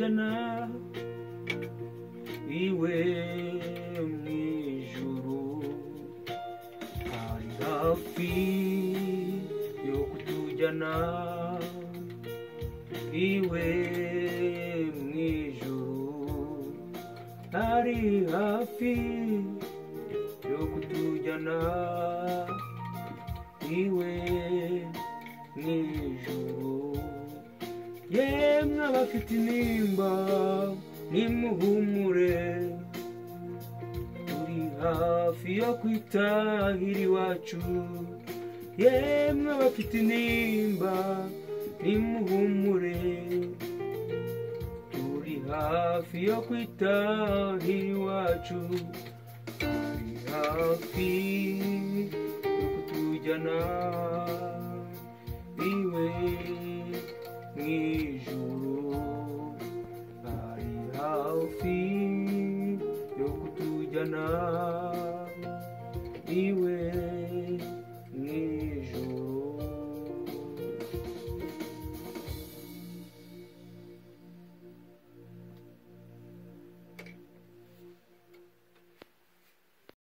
kutujyana iwe mw'ijuru, ari hafi yo kutujyana iwe mw'ijuru, ari hafi yo kutujyana iwe mw'ijuru. Yemwe abafite intimba nimuhumure, turi hafi yo kwitahira iwacu. Yemwe abafite intimba nimuhumure, turi hafi yo kwitahira iwacu, ari hafi yo kutujyana iwe mw'ijuru, ari hafi yo kutujyana iwe.